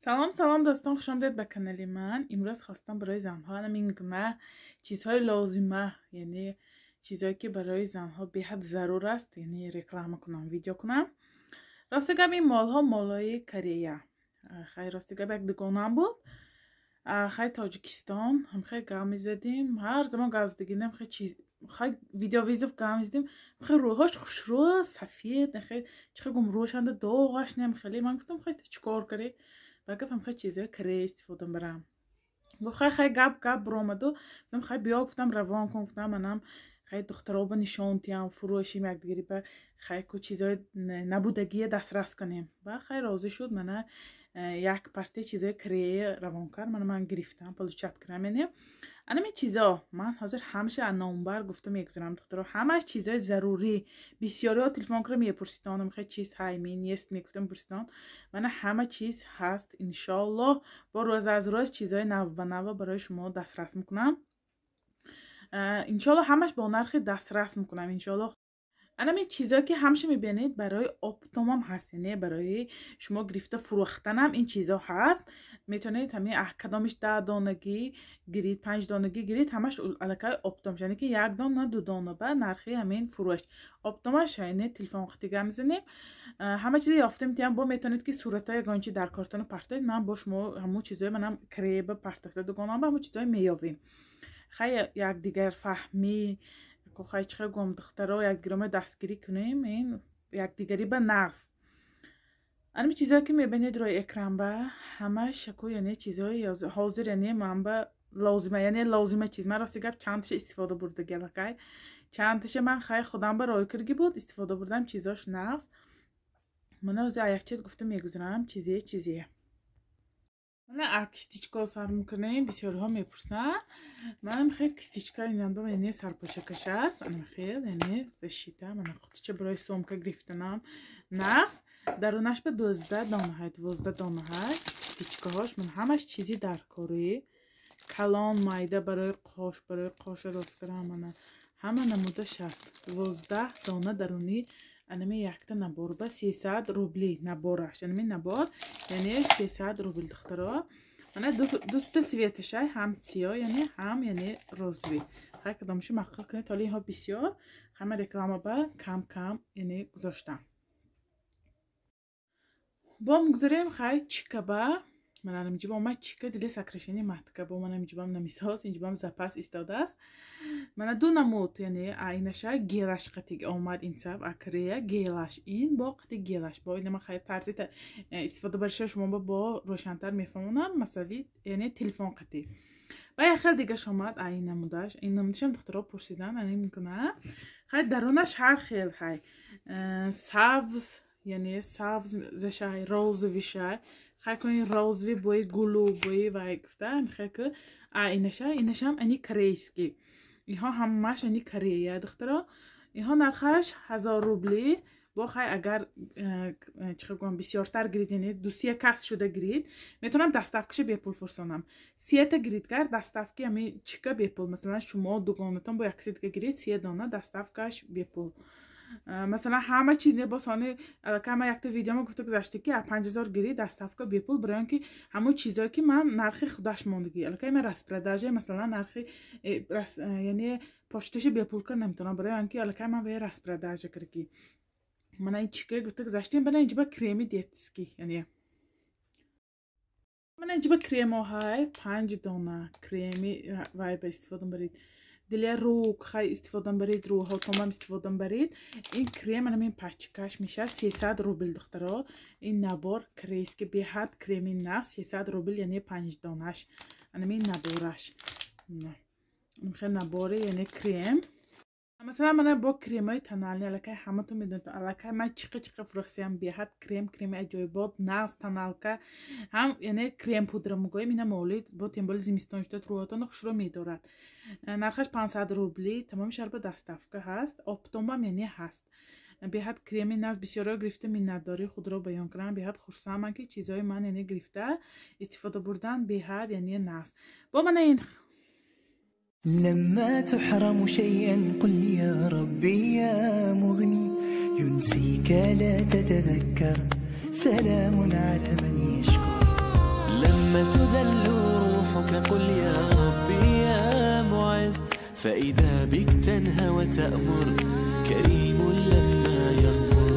Салом, салом, дӯстон, хуш омадед ба канали ман. Имрӯз хостам барои занҳо ҳамин гуна чизҳои лозима, яъне чизҳое ки барои занҳо беҳад зарур аст, яъне реклама кунам, видео кунам. Рости гап, ин молҳо молҳои Корея. Хай, рости гап, як дугонам буд. Хай, Тоҷикистон, ҳамхел гап мезадим, ҳар замон гап задагинам, хай чиз, хай видеовызов гап мезадим, хай рӯҳош хушрӯ, сафед, хай чӣ гум рӯшанда доғаш нем хеле. Ман гуфтам: «Хай, ту чӣ кор кардӣ?» Ба гап ҳамхел чизҳои Корея истифода барам. Гуфт: «Хай, хай, гап гап биромаду». Гуфтам: «Хай, биё», гуфтам, «равон кун», гуфтам, «манам хай духтароба нишон диҳам, фурӯшим якдигари ба, хай ку чизҳои набудагия дастрас кунем». Ба хай розӣ шуд, мана як партия чизҳои Корея равон кард, мана ман гирифтам, получать кардам. Яъне анами чизо ман ҳозир ҳамаша номбар гуфта мегузарам, духтаро, ҳамаш чизҳои зарурӣ. Бисёриҳо телефон карда мепурсидон, хе чиз ҳайми нест, мегуфтам, пурсидон. Мана ҳама чиз ҳаст, иншоаллоҳ, бо рӯз аз рӯз чизҳои навбанава барои шумо дастрас мекунам, иншоаллоҳ, ҳамаш бо нархи дастрас мекунам, иншоаллоҳ. Анами чизое ки ҳамаша мебинед, барои оптом ам ҳаст, яъне барои шумо гирифта фурӯхтанам ин чизо ҳаст. Метавонед ҳами кадомиш 10 донагӣ гирид, 5 донагӣ гирид, ҳамаш аллакай оптом, яъне ки як дона, ду дона ба нархи ҳамин фурӯш оптом аш, яъне телефон қитига мезанем, ҳама чизе ёфтем тиям. Бо метавонед ки суратҳои ягон чи дар кортону партоед, ман бо шумо ҳамун чизои манам креба партофта дугонам, ба ҳамун чизое меёвем. Хай, якдигар фаҳмӣ, хай, чӣ гум, духтаро, якдигарома дастгирӣ кунем, ин якдигарӣ ба нағз. Анами чизое ки мебинед рӯи экран ба ҳамаш аку, яъне чизҳои ҳозир, яъне ман ба лозима, яъне лозима чиз. Ман, рости гап, чандташа истифода бурдаги аллакай, чандташа ман хай худам ба рой киргӣ буд, истифода бурдам, чизош нағз. Мана ҳозир аякчет гуфта мегузарам, чизе чизе. Мана а кисточка сар мекунем, бисёриҳо мепурсанд. Ман хел кисточка инандом, яъне сарпӯшакаш аст, ана хел, яъне защита, мана қутича барои сумка гирифтанам нағз. Дарунаш ба 12 дона ҳаст, 12 дона ҳаст кисточка ҳош. Ман ҳамаш чизи даркорӣ, калон, майда, барои қош, барои қоша рост кардан, мана ҳама намудаш ҳаст. 12 дона даруни анами якта набор ба 300 рубли набор аш, анами набор, яъне 300 рубл, духтаро. Мана дута цвет ашай, ҳам сиёҳ, яъне ҳам, яъне розовый. Ҳар кадомашо маъқул кунед. Ҳоли инҳо бисёр, ҳама реклама ба кам кам, яъне гузоштам. Бо мегузарем, хай, чикаба. Мана инҷиб омад чика для сокращения матка, бо мана инҷибам намисоз, инҷибам запас истодааст. Мана ду намуд, яъне инаша гель аш қатиг омад, ин саб акрея гель аш, ин бо қати гель аш. Бо инама хай тарзи истифода бариша шумо бо рӯшантар мефаҳмонам, масалан, яъне телефон қати. Ба як хел дигаш омад, а ин намудаш, ин намудашам духтаро пурсидан, ана мекунам. Хай, дарунаш ҳар хел хай, сабз, яъне сабз зашай, розовый шай, хай кунин, розовый бои гулу бои вай гуфта мехел ки а инаша, инашам ани корейский. Инҳо ҳамааш ани Корея, духтаро. Инҳо нархаш 1000 рубли. Бо хай, агар чӣ гӯям, бисёртар гирид, яъне дусия кас шуда гирид, метавонам доставка ша бепул фурсонам. Сията гирид гар, доставка и ами чика бепул. Масалан, шумо дугонатон бо якси дига гирид, 30 дона, доставка ш бепул. Масалан, ҳама чиз не, боз ҳони аллакай ман якта видеома гуфта гузашта, ки 5000 гирӣ, доставка бепул, барои он ки ҳамон чизое ки ман нархи худаш мондагӣ, аллакай ман распродажа, масалан, нархи яъне почташа бепул кар наметавонам, барои он ки аллакай ман вая распродажа кардагӣ. Мана ин чика гуфта гузаштем. Бана инҷиба креми детский, яъне мана инҷиба кремоҳай, панҷ дона креми вай ба истифода баред, для рук хай истифода баред, рӯҳотонам истифода баред. Ин крем анамин пачка ш мешавад 300 рубл, духтаро. Ин набор корейский, беҳад креми на 300 рубл, яъне панҷ донаш, анамин набор аш, набор и, яъне крем. Масалан, мана бо кремои тональный, аллакай ҳаматон медонед, аллакай ман чиқа чиқа фурӯхсиям, беҳад крем, креми аҷоибот, нағз, тоналка ҳам, яъне крем пудра мегӯем, ина молид, бо тем более зимистон шуда, рӯҳотонро хушрӯ медорад. Нархаш 500 рубли, тамоми шаҳр ба доставка ҳаст, оптом ам яъне ҳаст. Беҳад креми нағз, бисёриҳо гирифта миннатдории худро баён кардам. Беҳад хурсандам, ки чизҳои ман, яъне гирифта истифода бурдан, беҳад, яъне нағз. Бо мана ин لما تحرم شيئا قل يا ربي يا مغني، ينسيك لا تتذكر، سلام على من يشكر. لما تذل روحك قل يا ربي يا معز، فإذا بك تنهى وتأمر، كريم لما يغمر.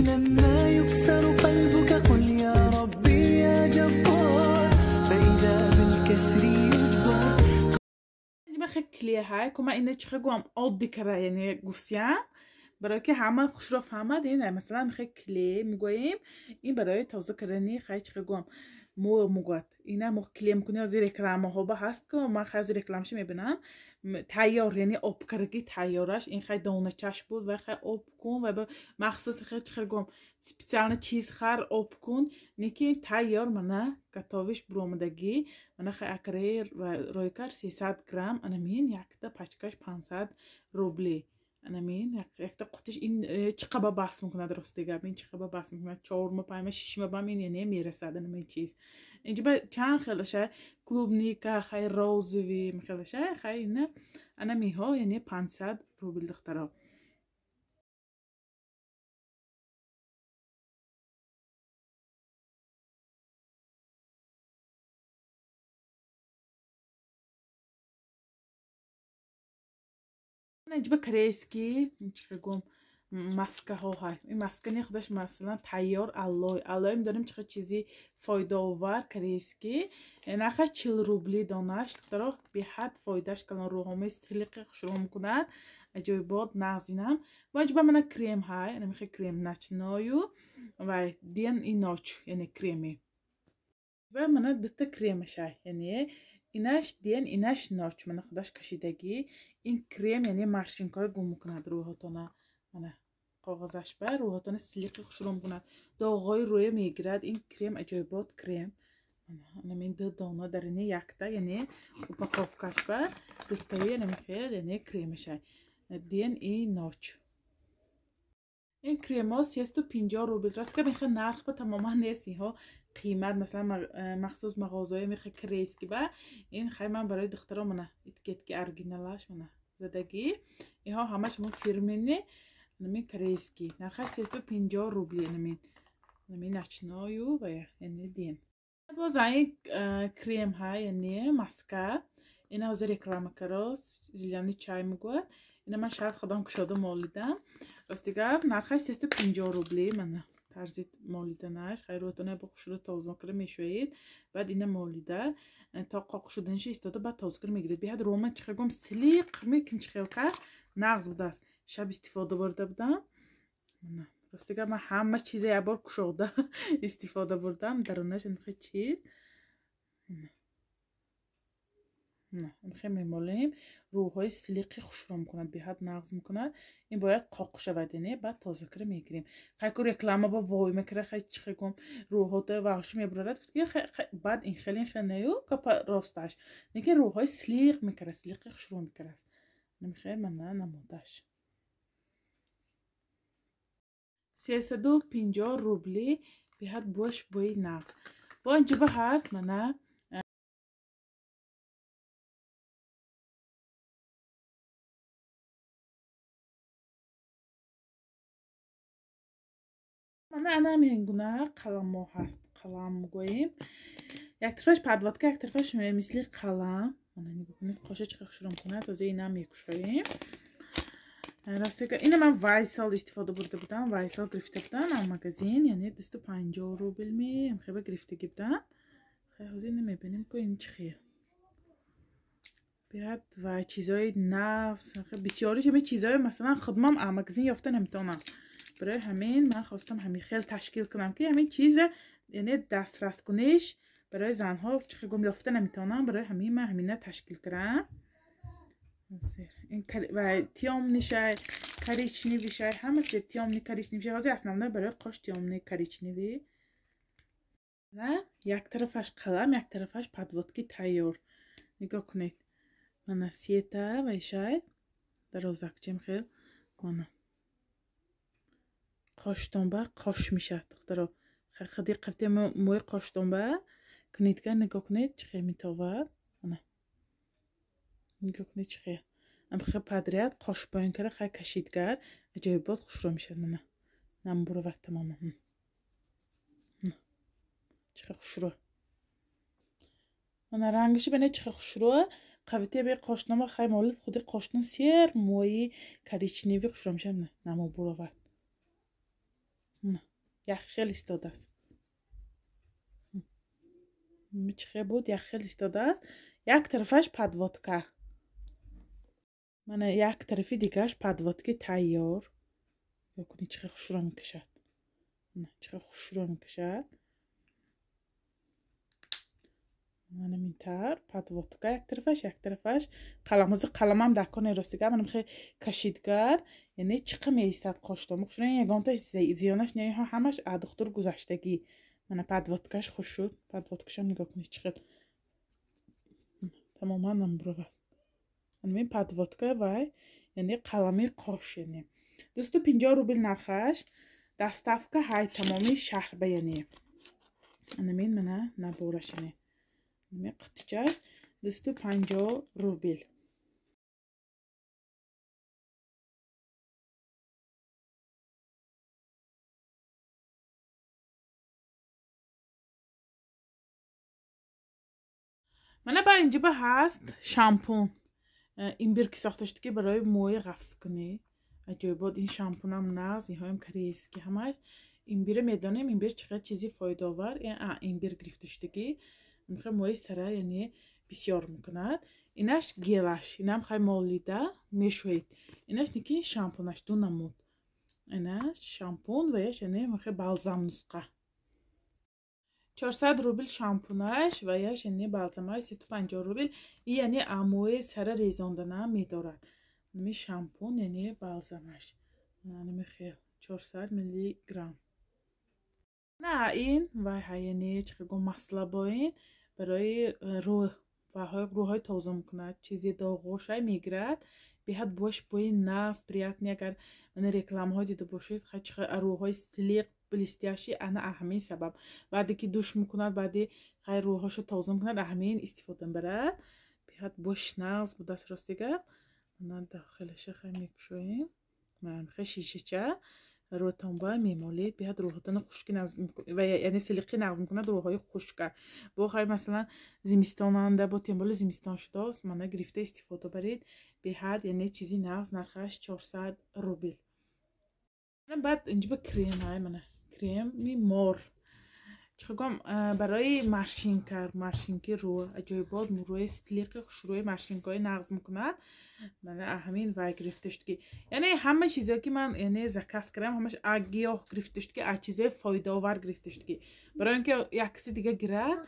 لما يكسر قلبك قل يا ربي يا جبار، فإذا بالكسر يجبر. Хеле кума ина чихе гӯям оддӣ кара, яъне гуфтиям барое ки ҳама хушро фаҳмад. Ина масалан хе клей мегӯем, ин барои тоза кардани хай чихе гӯям мо мегӯяд. Ина мо клей мекунем, ҳозир рекламаҳо ба ҳаст ки ман хай ҳозир рекламаша мебинам. Тайёр, яъне обкардаги тайёраш, ин хай доначаш буд ва хай об кун ва махсус хай чихе гӯям специально чиз хар об кун, неки ин тайёр мана готовиш буромадагӣ. Мана хай акраи ройкар 300 грамм, анамин якта пачкаш 500 рубли. Анамин якта қутиш ин чиқаба бас мекунад, рости гап ин чиқаба бас мекунад, чорма пайма шишма бам ин яъне мерасад анамин чиз. Инҷа ба чанд хелаша клубника, хай розовый хелаша, хай ина анамиҳо яъне 500 рубл духтаро. Инҷа ба корейский чихе гӯям маскаҳо ҳай. Ин маска не худаш масалан тайёр аллой. Аллой медонем чихе чизи фоидаовар корейский. Нархаш 40 рубли донаш. Духтаро беҳад фоидаш калон, рӯҳомез силиқи хушро мекунад. Аҷоибот нағз инам. Бо инҷа ба мана крем ҳай, анамихе крем ночною ва ден и ночь, яъне креми. Ва мана дута кремаш ҳай, яъне инаш ден, инаш ночь, мана худаш кашидагӣ. Ин крем яъне морщинкаҳои гум мекунад рӯҳотона. Мана коғазаш ба рӯҳотона силиқи хушро мекунад, доғҳои рӯя мегирад. Ин крем аҷоибот крем. Анамин ду дона дар ини якта, яъне упаковкаш ба дутаи анамихел, яъне кремашай ден и ночь. Ин кремҳо 350 рубл. Рост гап инхел нарх ба тамоман нест, инҳо қимат масалан махсус мағозаҳои мехе корейский ба ин хай ман барои духтаро мана этикетки оригиналаш мана задагӣ. Инҳо ҳамаш мо фирмени анамин корейский. Нархаш 350 рубли анамин. Анамин ночною ва яъне ден. Боз ин крем ҳай, яъне маска. Ина ҳозир реклама кароз, зелёный чай мегӯяд. Ина ман шаб худам кушода молидам. Рости гап нархаш 350 рубли. Мана тарзи молиданаш. Хай рӯятона бо хушро тоза карда мешӯед. Баъд ина молида то қоқ шуданаш истода баъд тоза карда мегиред. Беҳад рома чихе гӯям силиқ меким чихел кард нағз будааст. Шаб истифода бурда будам. Мана рости гап ман ҳама чиза як бор кушода истифода бурдам. Дарунаш инхе чиз. Инхе мемолем, рӯҳҳои силиқи хушро мекунад, беҳад нағз мекунад. Ин бояд қоқ шавад, яъне баъд тоза карда мегирем. Хай ку реклама ба вой мекара, хай чихе гӯям рӯҳота ваҳши мебурарад, баъд ин хел ин хел нею гапа росташ. Лекин рӯҳҳои силиқ мекара, силиқи хушро мекараст. Намихе мана намудаш. 350 рубли, беҳад бӯяш бӯи нағз. Бо инҷа ба ҳаст мана мана ана ҳамин қаламҳо ҳаст. Қалам мегӯем. Як тарафаш подводка, як тарафаш мисли қалам. Мана нигоҳ кунед, қоша чӣ хушро мекунад. Тоза инам мекушоем. Рости ина ман Вайсол истифода бурда будам, Вайсол гирифта будам аз магазин, яъне 250 рубл ми хеба гирифтагӣ будам. Хай ҳозир ина мебинем ку ин чӣ хел. Беҳад ва чизои нағз, бисёриш ҳамин чизои масалан худмам аз магазин ёфта наметавонам. Барои ҳамин ман хостам ҳамин хел ташкил кунам ки ҳамин чиза яъне дастрас куниш барои занҳо чихел гум ёфта наметавонам. Барои ҳамин ман ҳамина ташкил кардам. Ин ва тёмный шай, коричневый шай, ҳама цвет тёмный коричневый шай. Ҳозир основной барои қош тёмный коричневый. Як тарафаш қалам, як тарафаш подводки тайёр. Нигоҳ кунед. Мана сета ва шай дарозакчем хел. Мана қоштон ба қош мешавад духтаро. Хади қафте мӯи қоштон ба кунедга нигоҳ кунед чӣ хел метовад. Мана нигоҳ кунед чӣ хел. Амхе подряд қош поён кара хай кашидгар аҷоибот хушро мешавад. Мана намбуравад тамоман. Чӣ хел хушро. Мана рангаши бинед чӣ хел хушрӯа. Қавития бе қошнома хай молид худи қошно сер мӯи коричневый хушрӯ мешавад. Намо буровад. Як хел истодааст. Чӣ хел буд? Як хел истодааст. Як тарафаш подводка. Мана як тарафи дигааш подводки тайёр. Нигоҳ кунед чӣ хел хушрӯ мекашад. Чӣ хел хушрӯ мекашад. Мана минтар подводка як тарафаш қалам. Ҳозир қаламам дар кор неростига. Манам хел кашидгар, яъне чиқа меистад қоштома. Хушрӯ ягонташ зиёнаш не, ҳамаш аз духтур гузаштагӣ. Мана подводкаш хуш шуд. Подводкашам нигоҳ кунед чӣ хел тамоман намбуровад. Ҳамин подводка вай, яъне қалами қош, яъне 250 рубл нархаш. Доставка ҳай тамоми шаҳр ба, яъне анамин мана набораш, яъне ҳамин қутичаш 250 рубл. Мана ба инҷа ба ҳаст шампун. Имбир ки сохта шуд ки барои мӯи ғафзкунӣ. Аҷоибот ин шампунам нағз, инҳоям корейский ҳамаш. Имбира медонем, имбир чӣ қадр чизи фоидаовар. Имбир гирифта шудагӣ. Мехоҳ мӯи сара яъне бисёр мекунад. Инаш гелаш, инам хай молида мешӯед. Инаш ники шампунаш ду намуд. Инаш шампун ва яш яъне мехоҳ балзам нусқа. 400 рубл шампунаш ва яш яъне балзамаш 350 рубл. И яъне мӯи сара резонданам медорад. Нами шампун яъне балзамаш. Нами хел 400 миллиграмм. На ин вай ҳа яъне чӣ гум масла бо ин барои рӯ рӯҳои тоза мекунад, чизи доғошай мегирад. Беҳад бош бӯи нағз, приятный. Агар мана рекламаҳо дида бошед, рӯҳои силиқ блестящий, ана ҳамин сабаб. Баъде ки душ мекунад, баъде хай рӯҳошо тоза мекунад, ҳамин истифода мебарад. Беҳад бош нағз будааст ростига. Мана дохилаша хай мекушоем. Мана хай шишача рӯтонба мемолед. Беҳад рӯҳотона хушки ва яъне силиқи нағз мекунад рӯҳои хушка. Бо хай масалан зимистонанда, бо темболи зимистон шудааст, мана гирифта истифода баред. Беҳад яъне чизи нағз, нархаш 400 рубл. Баъд инҷа ба крем ҳай, мана креми мор. Чӣ гум барои маршинка, маршинки рӯ аҷоибот, рӯи силиқи хушрӯи маршинкаҳои нағз мекунад. Мана ҳамин вай гирифта шуд ки яъне ҳама чизое ки ман яъне заказ кардам, ҳамаш гиёҳ гирифта шуд ки аз чизои фоидаовар гирифта шуд ки барои ин ки як каси дига гирад,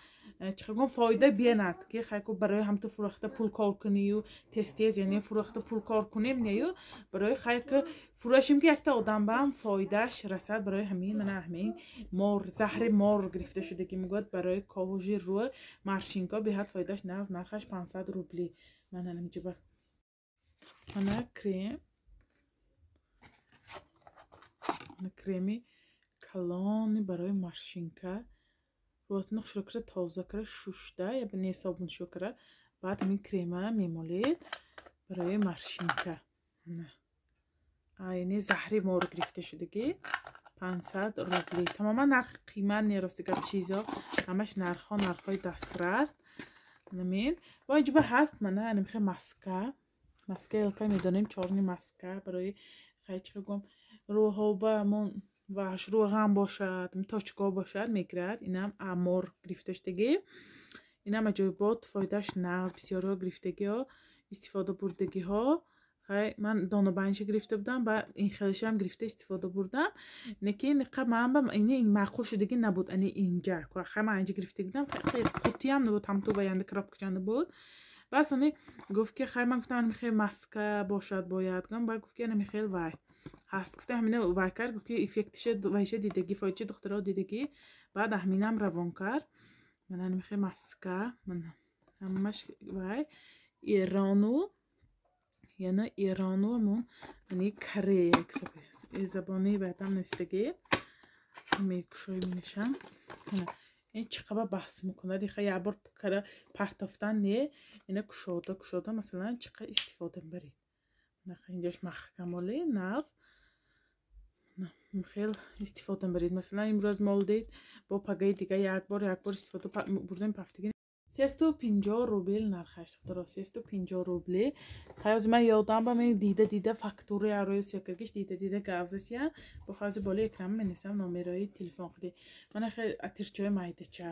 чӣ гум фоида биянад ки хай ку барои ҳамту фурӯхта пул кор кунию тез тез яъне фурӯхта пул кор кунем нею барои хай ки фурӯшем ки якта одам баам фоидааш расад. Барои ҳамин мана ҳамин мор, заҳри мор гирифта шуда ки мегӯяд барои кожи рӯ маршинка беҳад фоидааш нағз, нархаш 500 рубли. Мана инҷа ба мана крем, мана креми калони барои маршинка. Рӯҳатона хушрӯ кара, тоза кара, шушта, я не собун шу кара, баъд ҳамин крема мемолед барои маршинка. Яъне заҳри мор гирифта шудагӣ 500 рубли. Тамоман нарх қимат не, рости гап чизо ҳамаш нархҳо нархҳои дастрас. Намин ва инҷа ба ҳаст мана ҳамин маска. Маска елка медонем, чорни маска барои хай чӣ гум рӯҳо ба ҳамон ваш рӯған бошад, точка бошад мегирад. Инам амор гирифта шудагӣ. Инам аҷоибот, фоидааш нағз, бисёриҳо гирифтагиҳо, истифода бурдагиҳо. Хай ман донабанша гирифта будам, ба ин хелашам гирифта истифода бурдам. Лекин ман ба ин маъқул шудагӣ набуд, ани инҷа. Хай ман инҷа гирифта будам, хеле қуттиам набуд, ҳамту ба янда коробкачанда буд. Бас они гуфт ки хай ман гуфтам хел маска бошад бояд. Гуфтам баъд гуфт ки ана хел вай ҳаст. Гуфтам ҳамина вай кард, гуфт ки эффектиша вайша дидагӣ, фоидаша духтаро дидагӣ. Баъд ҳаминам равон кард. Мана ҳамин хел маска, мана ҳамаш вай Эрону, яъне Эрону ҳамон яъне Корея забони баъдам навистагӣ мекушоем инашам. Ин чӣ қадар баҳс мекунад, иха як бор кара партофтан не, ина кушода кушода масалан чӣ қадар истифода мебаред. Инҷаш маҳкамоли нав хел истифода мебаред. Масалан имрӯз молдед, бо пагаи дига як бор истифода бурдем пафтагӣ. 350 рубл нархаш духтаро, 350 рубли. Ҳаёзи ман ёдам ба мен дида дида фактураи арои сиёкаргиш дида дида гавзасия. Бо ҳаёзи болои экран менисам номерои телефон худи. Мана хе атирчои майдача.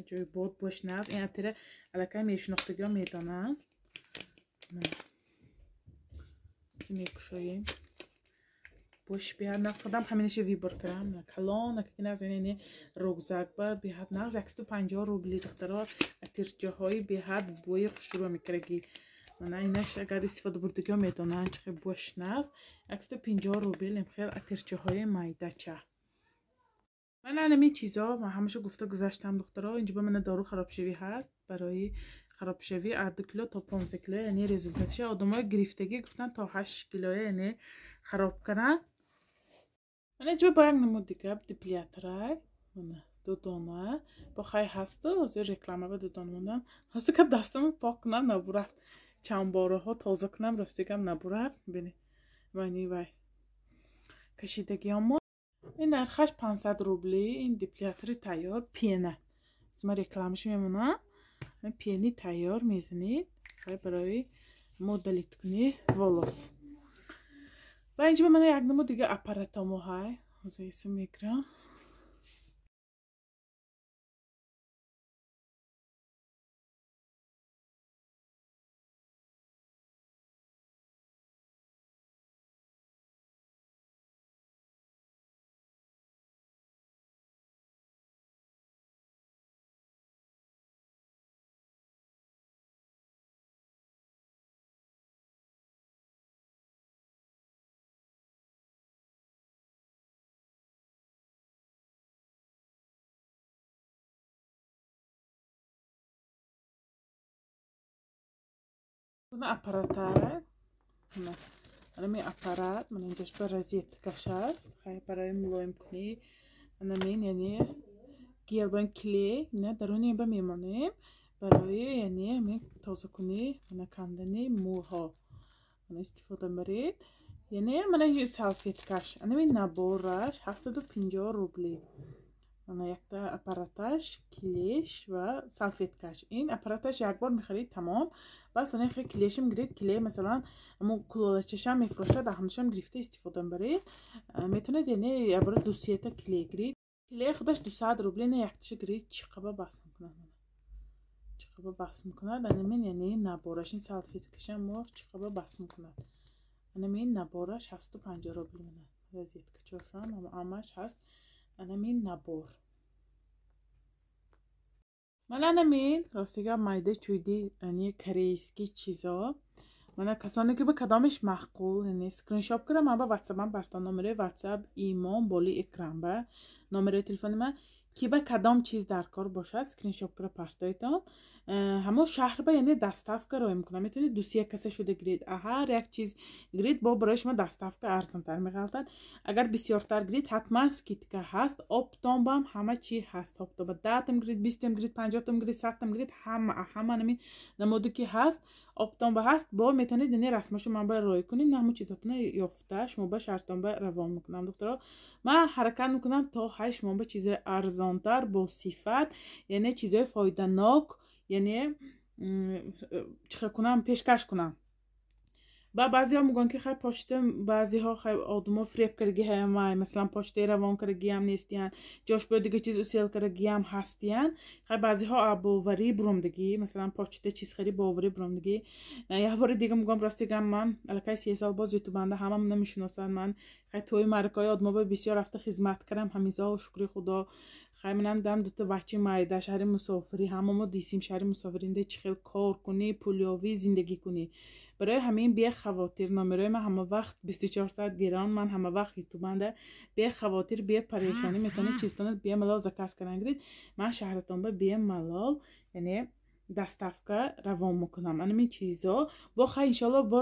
Ҷои бод бош наз. Ин атира аллакай мешинохтагиҳо медонанд. Мекушоем. Бош беҳад нағз, худам ҳаминаша вибор кардам. Калон ки нағз, яъне рюкзак ба беҳад нағз, 150 рубли духтаро. Атирчаҳои беҳад бӯи хушрӯ мекардаги. Мана инаш агар истифода бурдагиҳо медонанд чӣ хел бош нағз. 150 рубл хел атирчаҳои майдача. Ман ҳамин чизо ман ҳамаша гуфта гузаштам духтаро. Инҷо ба мана дору харобшавӣ ҳаст. Барои харобшавӣ аз 2 кило то 15 кило, яъне результатша одамои гирифтагӣ гуфтан то 8 кило, яъне хароб кардан. Мана инҷо ба як намуд дига депилятора, мана ду дона бо хай ҳасту ҳозир реклама ба ду дона мондам. Ҳозир гап дастамро пок кунам набурафт, чанд бораҳо тоза кунам рости гап набурафт. Бини вани вай кашидагиёмо. Ин нархаш 500 рубли. Ин депилятори тайёр пена. Ман рекламаша мемонам. Пени тайёр мезанед барои модалиткунӣ волос. Ва инҷо мана як намуд дига аппаратамо ҳай. Ҳозир исм мегирам. Буна аппарата, ана аппарат, мана инҷаш ба розеткаш аст, хай барои мулоимкунӣ. Ана мен яъне гел бо ин клей ина даруни ба мемонем барои яъне ҳамин тозакунӣ, мана кандани мӯйҳо. Мана истифода баред. Яъне мана салфеткаш, ана ин набораш 750 рубли. Мана якта аппараташ, клеш ва салфеткаш. Ин аппараташ як бор мехарид тамом. Бас ана хе клешам гирид, клей масалан ҳамон кулолачашам мефурӯшад, ҳамашам гирифта истифода баред. Метавонед яъне як бора ду сета клей гирид. Клей худаш 200 рубли, на якташа гирид, чӣ қаба бас мекунад. Чӣ қаба бас мекунад. Ана мен яъне набораш, ин салфеткашам мо чӣ қаба бас мекунад. Ана мен набораш 750 рубли мана. Розеткачошам ҳамааш ҳаст. Ана мен набор. Мана ана мен ростига майда чуйди, яъне корейски чизо. Мана касоне ки ба кадомиш маъқул, яъне скриншот кунам, ман ба ватсапам бартон номерои ватсап имон боли экран ба номерои телефони ман ки ба кадом чиз дар кор бошад, скриншот кара партоитон. Ҳамон шаҳр ба яъне доставка роя мекунам. Метавонед ду-се каса шуда гиред. Ҳар як чиз гиред, бо барои шумо доставка арзонтар меғалтад. Агар бисёртар гиред, ҳатман скидка ҳаст. Оптом бам ҳама чи ҳаст. Оптом ба 10 гиред, 20 гиред, 50 гиред, 100 гиред, ҳама ҳамин намуде ки ҳаст, оптом ба ҳаст. Бо метавонед яъне расмашо ман ба роя кунед, ман ҳамон чизотона ёфта шумо ба шаҳртон ба равон мекунам. Духтаро, ман ҳаракат мекунам то ҳай шумо ба чизои арзонтар, бо сифат, яъне чизои фоиданок, яъне чӣ хел кунам, пешкаш кунам. Ба баъзеҳо мегӯянд ки хай почта, баъзеҳо хай одамо фиреб кардагиҳаямай, масалан почтаи равон кардагиам нестиянд, ҷош бо дига чиз усел кардагиам ҳастиянд. Хай баъзеҳо боварӣ буромдагӣ, масалан почта чиз хари боварӣ буромдагӣ. Як бори дига мегӯям, рости гап, ман аллакай 3 сол боз ютубанда, ҳамам намешиносанд. Ман хай тӯи маъракаҳои одамоба бисёр рафта хизмат кардам, ҳамин сол шукри худо. Хай манам дам дута бачаи майда, шаҳри мусофирӣ, ҳамамо дисим шаҳри мусофиринда чӣ хел кор кунӣ, пул ёвӣ, зиндагӣ кунӣ. Барои ҳамин бехавотир номерои ман ҳама вақт 24 соат гирон, ман ҳама вақт ютубанда, бехавотир, бепарешонӣ метавонед чизтонро бемалол заказ кардан гиред. Ман шаҳратон ба бемалол яъне доставка равон мекунам. Ана ин чизо бо хай иншоалло бо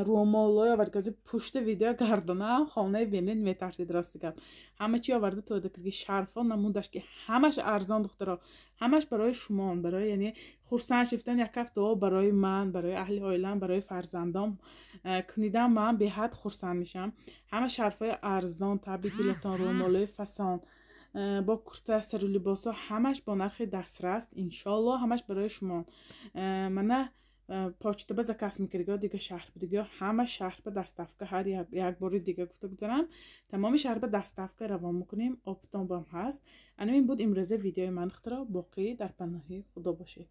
рӯмолҳои овард, ки пушти видео гардонам, хонаи бенед метарсид рости гап. Ҳама чи оварда тода карди, шарфо намудаш ки ҳамаш арзон духтаро, ҳамаш барои шумон, барои яъне хурсанд шифтан як ҳафт дуо барои ман, барои аҳли оилам, барои фарзандом кунидам, ман беҳад хурсанд мешавам. Ҳама шарфҳои арзон, таби дилатон, рӯмолҳои фасон, Бо курта, сару либосҳо ҳамаш бо нархи дастрас, иншоалло, ҳамаш барои шумо. Мана, почта ба заказ мекардиго, дига шаҳр будиго, ҳама шаҳр ба доставка. Ҳар як бори дига гуфта гузарам, тамоми шаҳр ба доставка равон мекунем, оптом бам ҳаст. Анамин буд имрӯза видеои ман. Духтаро, боқӣ дар паноҳи Худо бошед.